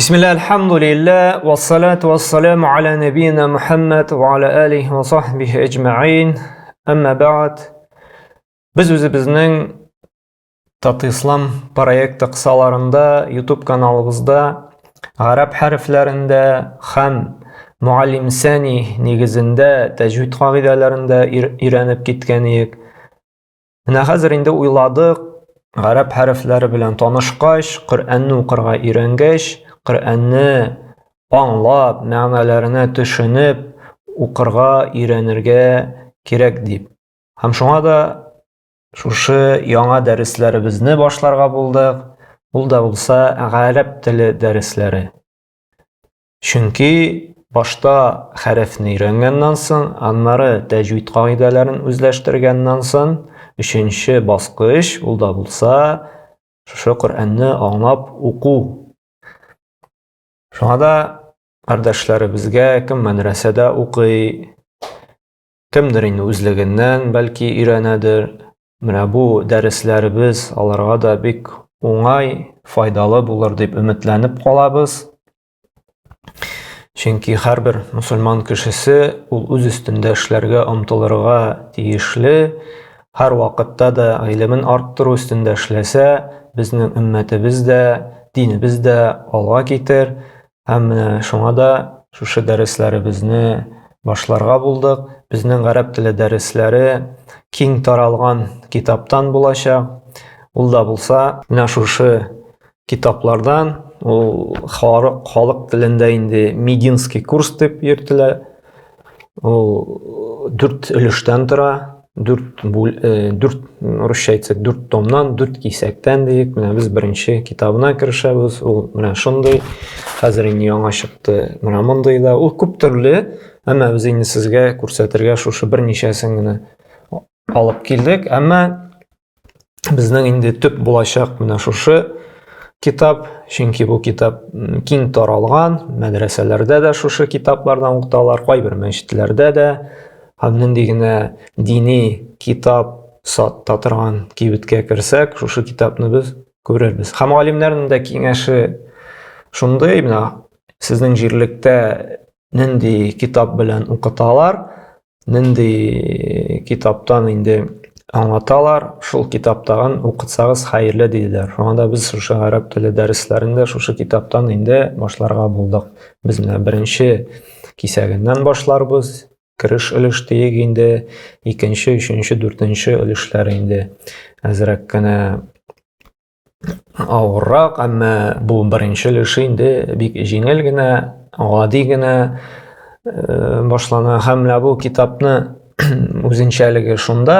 Бисмилла, альхамдулилля, вассалату вассаламу аля набийна Мухаммад ва аля алихи ва сахбихи әҗмәгыйн. Әмма бәгъд. Без үзебезнең Татислам проекты кысаларында YouTube каналыбызда гарәп хәрефләрендә һәм Муаллим Сәни нигезендә тәҗвид кагыйдәләрендә өйрәнеп киткән идек. Менә хәзер инде уйладык, гарәп хәрефләре белән танышкач, Коръәнне укырга өйрәнгәч, Коръәнне аңлап, мәгънәләренә төшенеп укырга өйрәнергә кирәк дип. Һәм шуңа да шушы яңа дәресләребезне башларга булдык. Ул да булса гарәп теле дәресләре. Чөнки башта хәрефне өйрәнгәннән соң, аннары тәҗвид кагыйдәләрен үзләштергәннән соң, өченче баскыч, ул да булса, шушы Коръәнне аңлап уку. Шуңа да кардәшләребезгә, кем мәдрәсәдә укый, кемдер инде үзлегеннән бәлки өйрәнәдер, менә бу дәресләребез аларга да бик уңай, файдалы булыр дип өметләнеп калабыз. Чөнки һәрбер мусульман кешесе ул үз өстендә эшләргә омтылырга тиешле. Һәр вакытта да гыйлемен арттыру өстендә эшләсә, безнең өммәтебез дә, динебез дә алга китер. Һәм менә шуңа да шушы дәресләребезне башларга булдык. Безнең гарәп теле дәресләре киң таралган китаптан булачак. Ул да булса, менә шушы китаплардан, ул халык, халык телендә инде мединский курс дип йөртелә. Ул дүрт өлештән тора, дүрт бүл, э, дүрт русча әйтсәк, дүрт томнан, дүрт кисәктән диек. Менә без беренче китабына керешәбез. Ул менә шундый. Хәзер инде яңа чыкты. Менә мондый да. Ул күп төрле, әмма без инде сезгә күрсәтергә шушы берничәсен генә алып килдек. Әмма безнең инде төп булачак менә шушы китап, чөнки бу китап киң таралган, мәдрәсәләрдә дә шушы китаплардан укыталар, кайбер мәчетләрдә дә һәм нинди генә дини китап сата торган кибеткә керсәк, шушы китапны без күрербез. Һәм галимнәрнең дә киңәше шундый, менә сезнең җирлектә нинди китап белән укыталар, нинди китаптан инде аңлаталар, шул китаптагын укытсагыз хәерле диделәр. Шуңа да без шушы гарәп теле дәресләрендә шушы китаптан инде башларга булдык. Без менә беренче кисәгеннән башларбыз. Кереш өлеш диек инде, икенче, өченче, дүртенче өлешләр инде әзрәк кенә авыррак, әмма бу беренче өлеше инде бик җиңел генә, гади генә э, башлана. Һәм менә бу китапны үзенчәлеге шунда,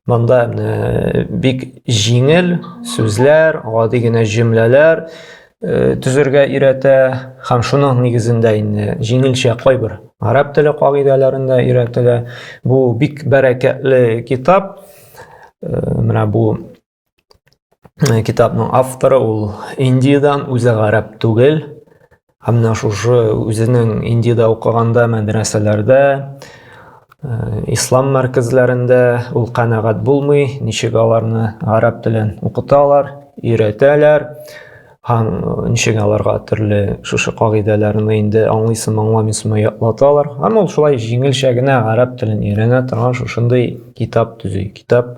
монда э, бик җиңел сүзләр, гади генә җөмләләр э, төзергә өйрәтә һәм шуның нигезендә инде җиңелчә кайбер гарәп теле кагыйдәләрен дә өйрәтелә. Бу бик бәрәкәтле китап. Менә бу Э, китапның авторы ул Индиядән, үзе гарәп түгел. Һәм менә шушы үзенең Индиядә укыганда мәдрәсәләрдә, э, ислам мәркәзләрендә ул канәгать булмый, ничек аларны гарәп телен укыталар, өйрәтәләр. Һәм э, ничек аларга төрле шушы кагыйдәләрне инде аңлыйсыңмы, аңламыйсыңмы ятлаталар. Һәм ул шулай җиңелчә генә гарәп телен өйрәнә торган шушындый китап төзи. Китап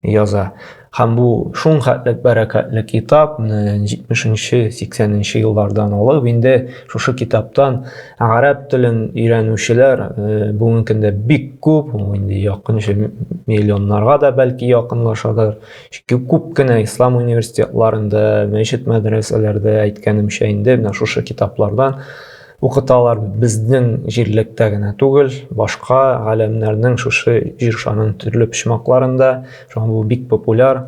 яза. Һәм бу шул хәтле бәрәкәтле китап, 70-нче, 80-нче еллардан алып, инде шушы китаптан гарәп телен өйрәнүчеләр э, бүгенге көндә бик күп, ул инде якынча миллионнарга да бәлки якынлашадыр. Чөнки күп кенә ислам университетларында, мәчет мәдрәсәләрдә әйткәнемчә инде менә шушы китаплардан укыталар безнең җирлектә генә түгел, башка галәмнәрнең шушы җир шарының төрле почмакларында. Шуңа бу бик популяр,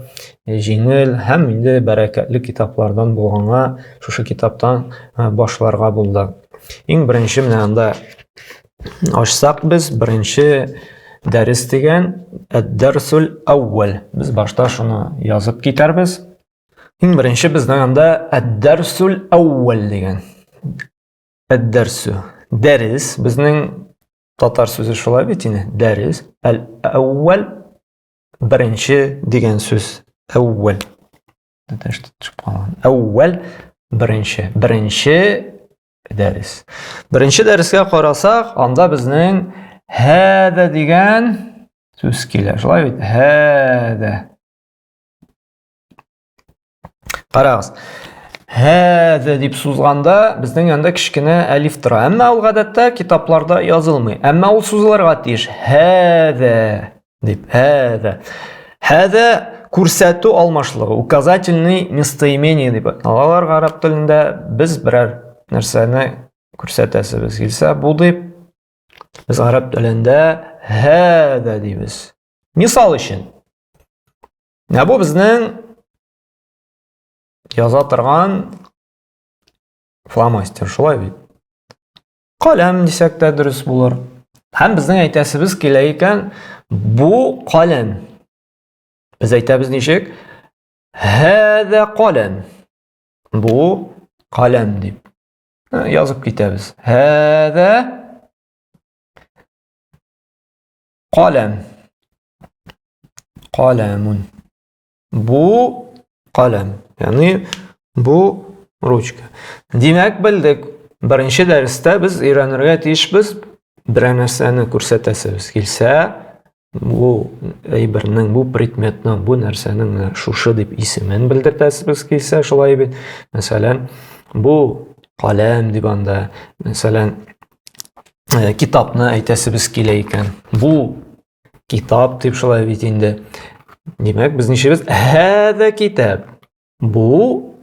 җиңел һәм инде бәрәкәтле китаплардан булганга шушы китаптан э, башларга булды. Иң беренче менә анда ачсак без беренче дәрес дигән әд-дәрсул әүвәл. Без башта шуны язып китәрбез. Иң беренче безнең анда әд-дәрсул әүвәл дигән. Әд-дәрсу. Дәрес безнең татар сүзе шулай бит инде. Дәрес. Әл-әүвәл беренче дигән сүз. Әүвәл. Төшеп калган. Әүвәл Беренче, беренче дәрес. Беренче дәрескә карасак, анда безнең һәдә дигән сүз килә. Шулай бит? Һәдә. Карагыз. Һәдә дип сузганда безнең янда кечкенә әлиф тора. Әмма ул гадәттә китапларда язылмый. Әмма ул сузылырга тиеш. Һәдә дип. Һәдә. Һәдә күрсәтү алмашлыгы, указательный местоимение дип аталалар гарәп телендә. Без берәр нәрсәне күрсәтәсебез килсә, бу дип без гарәп телендә һәдә дибез. Мисал өчен, Менә бу безнең яза торган фломастер, шулай бит? Каләм дисәк тә дөрес булыр. Һәм безнең әйтәсебез килә икән, бу каләм. Без әйтәбез ничек? Һәдә каләм. Бу каләм дип. Язып китәбез. Һәдә Каләм. Каләмун. Бу каләм. Ягъни бу ручка. Димәк, белдек. Беренче дәрестә без өйрәнергә тиешбез. Берәр нәрсәне күрсәтәсебез килсә, бу әйбернең, бу предметның, бу нәрсәнең менә шушы дип исемен белдертәсебез килсә, шулай бит. Мәсәлән, бу каләм дип анда, мәсәлән, Э, китапны әйтәсебез килә икән. Бу китап дип шулай бит инде. Димәк, без ничебез? Һәдә китап. Бу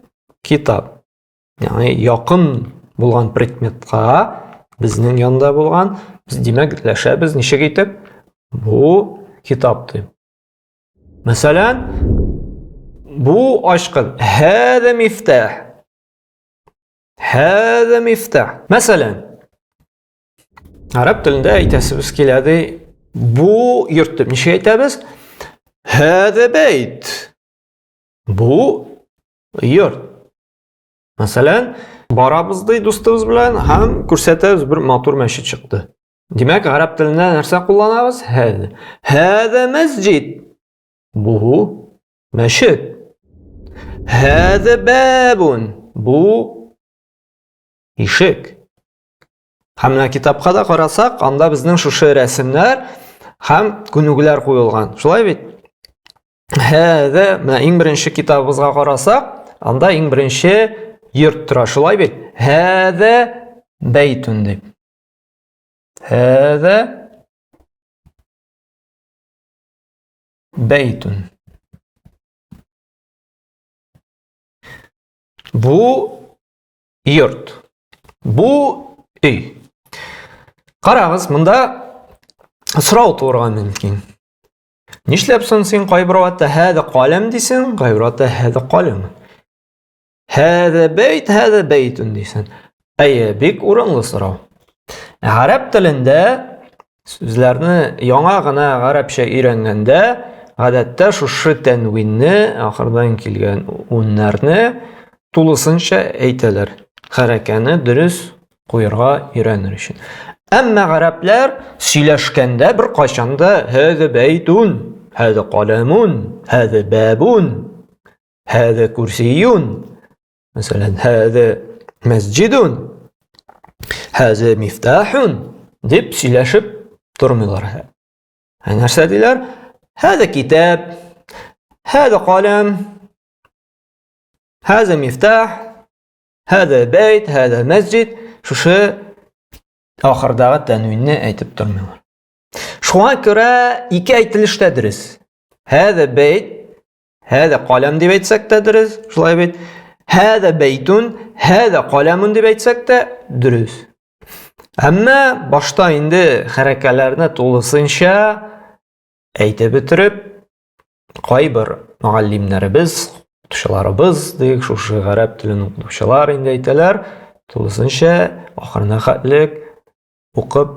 китап. Ягъни якын булган предметка безнең янда булган, без димәк ләшәбез ничек итеп? Бу китап дип. Мәсәлән, бу ачкыч. Һәдә мифтах. Һәдә мифтах. Мәсәлән, гарәп телендә әйтәсебез килә ди, бу йорт дип ничек әйтәбез? Һәдә бәйт. Бу йорт. Мәсәлән, барабыз ди дустыбыз белән һәм күрсәтәбез бер матур мәчет чыкты. Димәк, гарәп телендә нәрсә кулланабыз? Һәдә. Һәдә мәсҗид. Бу Мәчет. Һәдә бәбун. Бу ишек. Һәм менә китапка да карасак, анда безнең шушы рәсемнәр һәм күнегүләр куелган. Шулай бит? Һәдә, менә иң беренче китабыбызга карасак, анда иң беренче йорт тора. Шулай бит? Һәдә бәйтүн дип. Һәдә Бәйтун. Бу йорт. Бу өй. Карагыз, монда сорау туырга мөмкин. Нишләп соң син кайбер вакытта һәдә каләм дисең, кайбер вакытта һәдә каләм. Һәдә бәйт, һәдә бәйтун дисең. Әйе, бик урынлы сорау. Гарәп телендә сүзләрне яңа гына гарәпчә өйрәнгәндә, гадәттә шушы тәнвинне, ахырдан килгән уннәрне тулысынча әйтәләр. Хәрәкәне дөрес куярга өйрәнер өчен. Әмма гарәпләр сөйләшкәндә бер кайчан да һәдә бәйтун, һәдә каләмун, һәдә бәбун Һәдә курсиюн. Мәсәлән, һәдә мәсҗидун. Һәдә мифтахун дип сөйләшеп тормыйлар. Ә нәрсә диләр? Һәдә китап, һәдә каләм, һәдә мифтах, һәдә бәйт, һәдә мәсҗид. Шушы ахырдагы тәнвинне әйтеп тормыйлар. Шуңа күрә ике әйтелеш тә дөрес. Һәдә бәйт, Һәдә каләм дип әйтсәк тә дөрес, шулай бит. Һәдә бәйтун, һәдә каләмун дип әйтсәк тә дөрес. Әмма башта инде хәрәкәләрне тулысынча әйтеп бетереп, кайбер мөгаллимнәребез, укытучыларыбыз, дик, шушы гарәп телен укытучылар инде әйтәләр, тулысынча ахырына хәтлек укып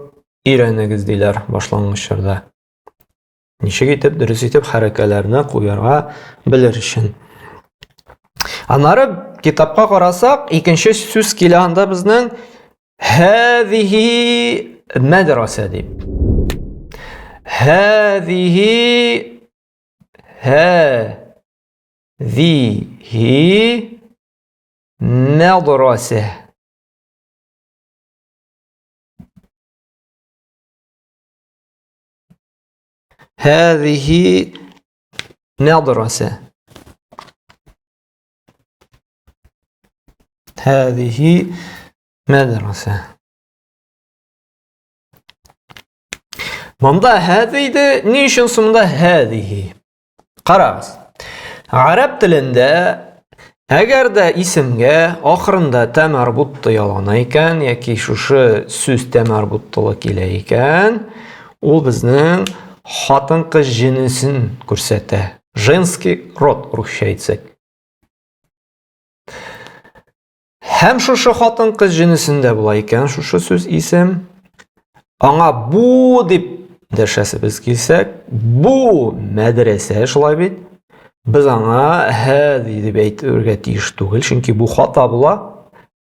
өйрәнегез диләр башлангыч чорда. Ничек итеп, дөрес итеп хәрәкәләрне куярга белер өчен. Аннары китапка карасак, икенче сүз килә анда безнең һәзихи мәдрәсә дип. Һәзихи һәзихи мәдрәсә. Һәзиһи мәдрәсә. Һәзиһи мәдрәсә. Монда һәзи иде, ни өчен соң монда һәзиһи? Карагыз. Гарәп телендә әгәр дә исемгә ахырында тәмарбутты ялгана икән яки шушы сүз тәмарбуттылы килә икән, ул безнең хатын-кыз җенесен күрсәтә. Женский род русча әйтсәк. Һәм шушы хатын-кыз җенесендә була икән шушы сүз исем. Аңа бу дип дәшәсебез килсәк, бу мәдрәсә шулай бит. Без аңа һәзи дип әйтергә тиеш түгел, чөнки бу хата була.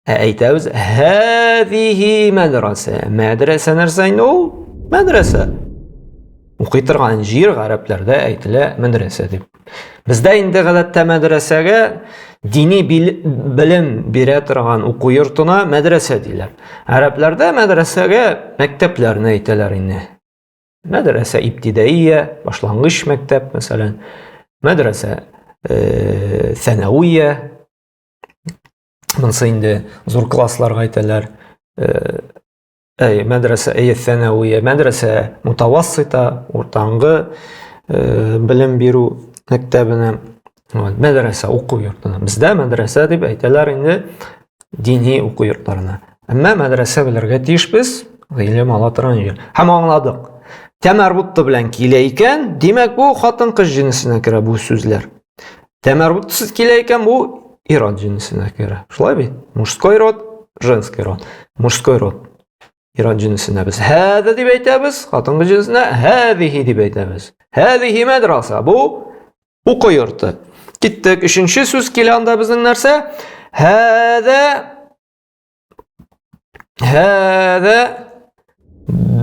Ә әйтәбез һәзиһи мәдрәсә. Мәдрәсә нәрсә инде ул? Мәдрәсә. Укый торган җир гарәпләрдә әйтелә мәдрәсә дип. Бездә инде гадәттә мәдрәсәгә дини белем бирә торган уку йортына мәдрәсә диләр. Гарәпләрдә мәдрәсәгә мәктәпләрне әйтәләр инде. Мәдрәсә ибтидаия, башлангыч мәктәп, мәсәлән, мәдрәсә э, сәнәвия, монысы инде зур классларга әйтәләр. Э, Әй, мәдрәсә, әй, сәнәвия, мәдрәсә мутавассита, уртаңгы э, белем бирү мәктәбенә, вот, мәдрәсә уку йортына. Бездә мәдрәсә дип әйтәләр инде дини уку йортларына. Әмма мәдрәсә белергә тиешбез, гыйлем ала торган җир. Һәм аңладык. Тәмәрбутты белән килә икән, димәк, бу хатын-кыз җенесенә керә бу сүзләр. Тәмәрбутсыз килә икән, бу ир-ат җенесенә керә. Шулай бит? Мужской род, женский род. Мужской род. Ир-ат җенесенә без һәдә дип әйтәбез, хатын-кыз җенесенә һәдиһи дип әйтәбез. Һәдиһи мәдраса. Бу уку йорты. Киттек. Өченче сүз килә анда безнең нәрсә? Һәдә Һәдә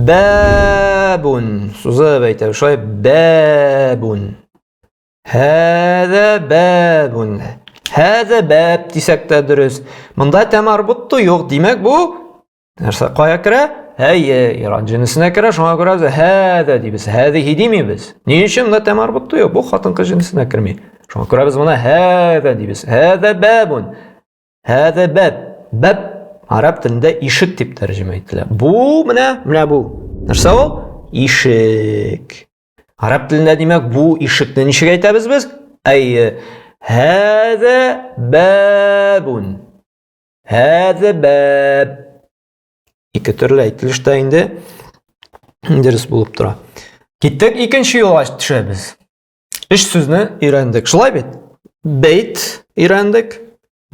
бәбун. Сузып әйтәбез. Шулай бәбун. Һәдә бәбун. Һәдә бәб дисәк тә дөрес. Монда тәмарбутты юк. Димәк, бу нәрсә кая керә? Әйе, иран җенесенә керә. Шуңа күрә без һәдә дибез. Һәдиһи димибез. Ни өчен монда тәмарбутты юк? Бу хатын-кыз җенесенә керми. Шуңа күрә без моны һәдә дибез. Һәдә бәбун. Һәдә бәб. Бәб араб телендә ишек дип тәрҗемә ителә. Бу менә, менә бу. Нәрсә ул? Ишек. Араб телендә димәк, бу ишекне ничек әйтәбез без? Әйе. Һәзә бәбун. Һәзә бәб. Ике төрле әйтелеш тә инде дөрес булып тора. Киттек, икенче юлга төшәбез. Өч сүзне өйрәндек. Шулай бит? Бәйт өйрәндек,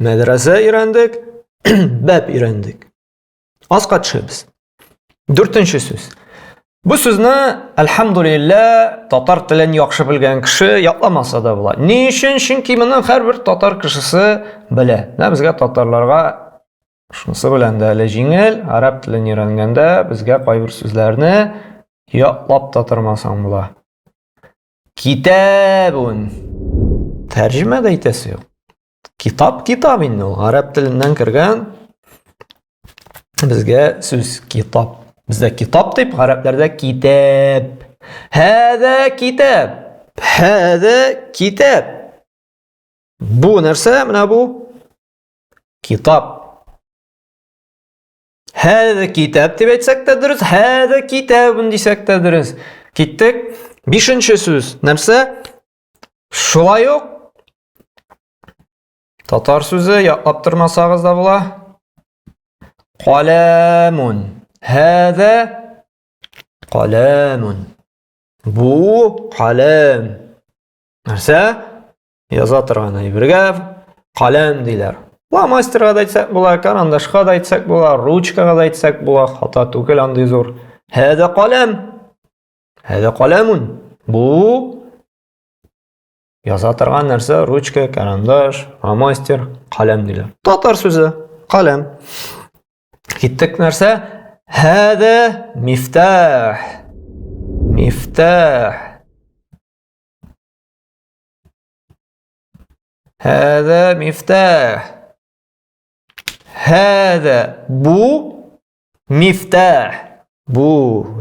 мәдрәсә өйрәндек, бәб өйрәндек. Аска төшәбез. Дүртенче сүз. Бу сүзне, әлхәмдулиллә, татар телен яхшы белгән кеше ятламаса да була. Ни өчен? Чөнки моны һәрбер татар кешесе белә. Менә безгә татарларга шунысы белән дә әле җиңел, араб телен өйрәнгәндә безгә кайбер сүзләрне ятлап та тормасаң була. Китабун. Тәрҗемә дә итәсе юк. Китап китап инде ул. Гарәп теленнән кергән безгә сүз китап. Бездә китап дип, гарәпләрдә китап. Һәдә китап. Һәдә китап. Бу нәрсә? Менә бу китап. Һәдә китап дип әйтсәк тә дөрес, һәдә китабун дисәк тә дөрес. Киттек. Бишенче сүз. Нәрсә? Шулай ук татар сүзе ятлап тормасагыз да була. Каләмун. Һәдә каләмун. Бу каләм. Нәрсә? Яза торган әйбергә каләм диләр. Фломастерга да әйтсәк була, карандашка да әйтсәк була, ручкага да әйтсәк була, хата түгел андый зур. Һәдә каләм. Һәдә каләмун. Бу яза торган нәрсә ручка, карандаш, фломастер, каләм диләр. Татар сүзе каләм. Киттек нәрсә? Һәдә мифтах. Мифтах. Һәдә мифтах. Һәдә бу мифтах. Бу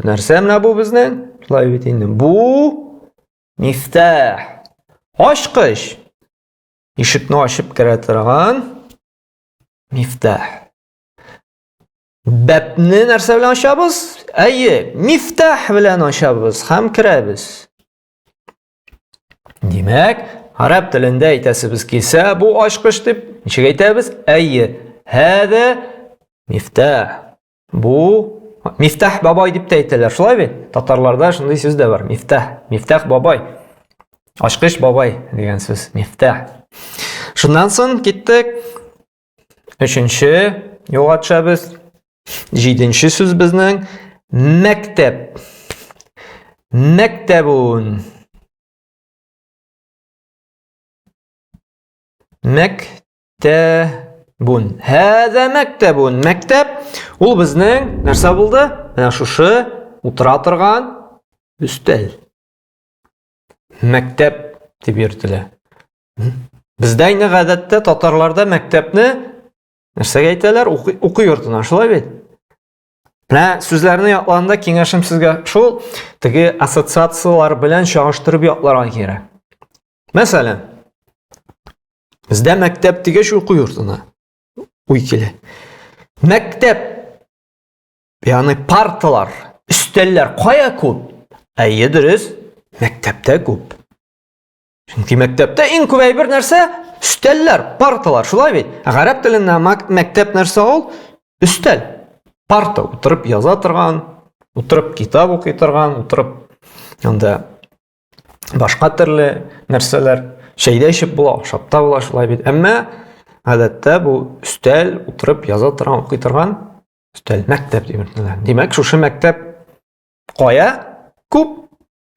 нәрсә менә бу безнең? Шулай бит инде. Бу мифтах. Ачкыч. Ишекне ачып керә торган мифтах. Бәпне нәрсә белән ачабыз? Әйе, мифтах белән ачабыз һәм керәбез. Димәк, гарәп телендә әйтәсебез килсә, бу ачкыч дип ничек әйтәбез? Әйе, һәдә мифтах. Бу мифтах бабай дип тә әйтәләр, шулай бит? Татарларда шундый сүз дә бар, мифтах, мифтах бабай. Ачкыч бабай дигән сүз, мифтах. Шуннан соң киттек. Өченче юлга төшәбез. Җиденче сүз безнең мәктәп. Мәктәбун. Мәктәбун. Һәзә мәктәбун. Мәктәп ул безнең нәрсә булды? Менә шушы утыра торган өстәл. Мәктәп дип йөртелә. Бездә инде гадәттә татарларда мәктәпне нәрсәгә әйтәләр? Уку йортына, шулай бит? Менә сүзләрне ятлаганда киңәшем сезгә шул, теге ассоциацияләр белән чагыштырып ятларга кирәк. Мәсәлән, бездә мәктәп дигәч уку йортына уй килә. Мәктәп, ягъни парталар, өстәлләр кая күп? Әйе, дөрес, мәктәптә күп. Чөнки мәктәптә иң күп әйбер нәрсә? Өстәлләр, парталар, шулай бит? Ә гарәп телендә мәктәп нәрсә ул? Өстәл. Парта, утырып яза торган, утырып китап укый торган, утырып анда башка төрле нәрсәләр, чәйдә эчеп була, ашап та була, шулай бит. Әмма гадәттә бу өстәл, утырып яза торган, укый торган өстәл, мәктәп дип әйтелә. Димәк, шушы мәктәп кая күп?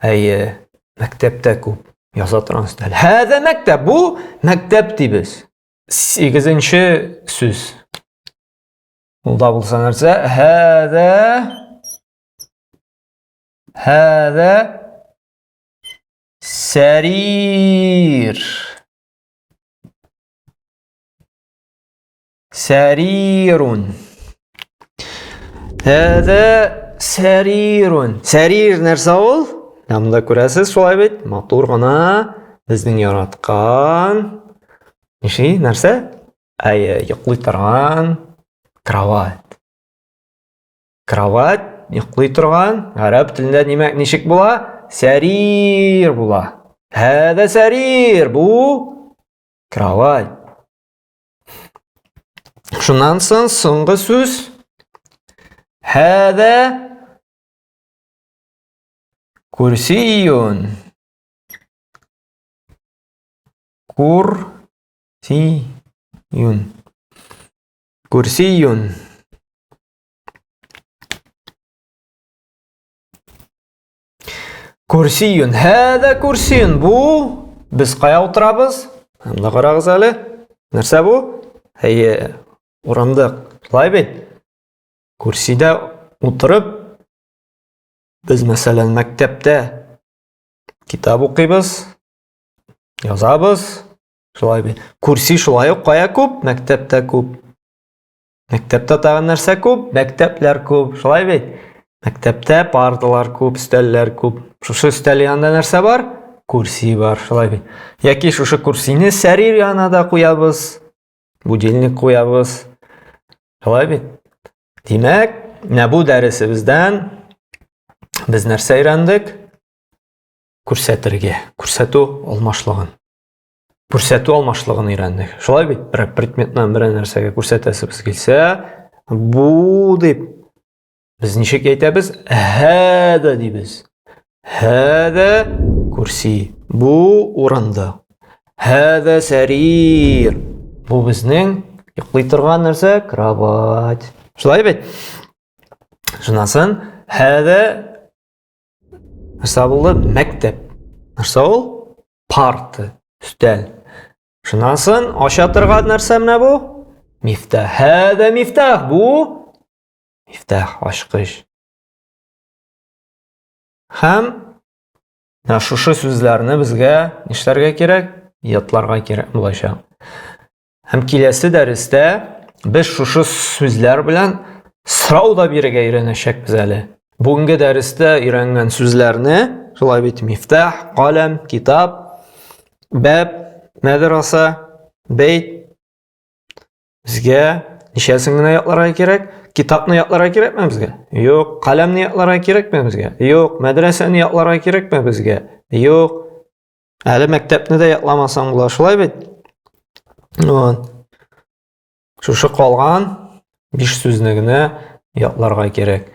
Әйе, мәктәптә күп яза торган өстәл. Һәзә мәктәп, бу мәктәп дибез. Сигезенче сүз. Ул да булса нәрсә? Һәзә Һәзә сәрир. Сәрирун. Һәдә сәрирун. Сәрир нәрсә ул? Монда күрәсез, шулай бит, матур гына безнең яраткан ниши нәрсә? Әйе, йоклый торган кровать. Кровать йоклый торган, гарәп телендә димәк ничек була? Сәрир була. Һәдә сәрир бу кровать. Шуннан соң соңгы сүз һәдә курсиюн. Курсиюн. Курсиюн. Курсиюн. Һәдә курсиюн. Бу без кая утырабыз? Монда карагыз әле. Нәрсә бу? Әйе, урындык. Шулай бит? Курсидә утырып, без мәсәлән мәктәптә китап укыйбыз, язабыз. Шулай бит. Курси шулай ук кая күп? Мәктәптә күп. Мәктәптә тагын нәрсә күп? Мәктәпләр күп, шулай бит? Мәктәптә парталар күп, өстәлләр күп. Шушы өстәл янында нәрсә бар? Курси бар, шулай бит? Яки шушы курсины сәрир янына да куябыз, будильник куябыз. Шулай бит? Димәк, менә бу дәресебездән без нәрсә өйрәндек? Күрсәтергә, күрсәтү алмашлыгын. Күрсәтү алмашлыгын өйрәндек. Шулай бит, бер предметнан бер нәрсәгә күрсәтәсебез килсә, бу дип без ничек әйтәбез? Һәдә дибез. Һәдә курси. Бу урында. Һәдә сәрир. Бу безнең йоклый торган нәрсә, кровать. Шулай бит? Шуннан соң һәдә Нәрсә булды? Мәктәп. Нәрсә ул? Парта, өстәл. Шуннан соң ача торган нәрсә менә бу? Мифтах. Һәдә мифтах. Бу мифтах, ачкыч. Һәм менә шушы сүзләрне безгә нишләргә кирәк? Ятларга кирәк булачак. Һәм киләсе дәрестә без шушы сүзләр белән сорау да бирергә өйрәнәчәкбез әле. Бүгенге дәрестә өйрәнгән сүзләрне, шулай бит, мифтах, каләм, китап, бәб, мәдраса, бәйт, безгә ничәсен генә ятларга кирәк? Китапны ятларга кирәкме безгә? Юк. Каләмне ятларга кирәкме безгә? Юк. Мәдрәсәне ятларга кирәкме безгә? Юк. Әле мәктәпне дә ятламасаң була, шулай бит? Вот. Шушы калган биш сүзне генә ятларга кирәк.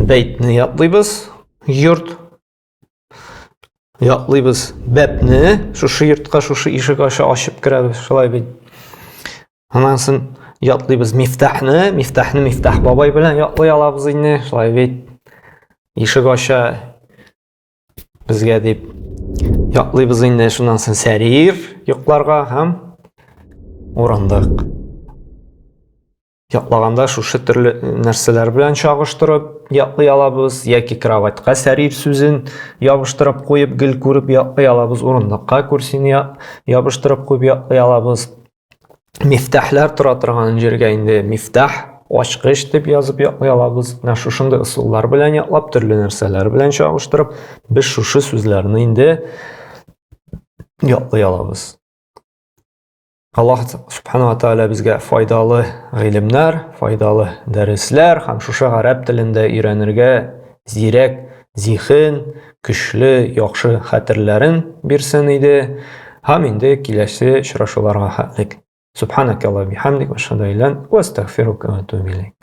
Бәйтне ятлыйбыз, йорт. Ятлыйбыз бәпне, шушы йортка, шушы ишек аша ачып керәбез, шулай бит. Аннан соң ятлыйбыз мифтахны, мифтахны мифтах бабай белән ятлый алабыз инде, шулай бит. Ишек аша безгә дип ятлыйбыз инде, шуннан соң сәрир йокларга һәм урындык. Ятлаганда шушы төрле нәрсәләр белән чагыштырып ятлый алабыз, яки кроватька сәрир сүзен ябыштырып куеп гел күреп ятлый алабыз, урындыкка күрсене ябыштырып куеп ятлый алабыз. Мифтахлар тора торган җиргә инде мифтах, ачкыч дип язып ятлый алабыз. Менә шушындый ысуллар белән ятлап, төрле нәрсәләр белән чагыштырып, без шушы сүзләрне инде ятлый алабыз. Аллаһ субхана ва тааля безгә файдалы гыйлемнәр, файдалы дәресләр һәм шушы гарәп телендә өйрәнергә зирәк зиһен, көчле, яхшы хәтерләрен бирсен иде. Һәм инде киләсе очрашуларга хәтлек. Субханакаллаһ бихамдик ва ашһаду ан ла илаһа илля анта астагфирука ва атубу илейк.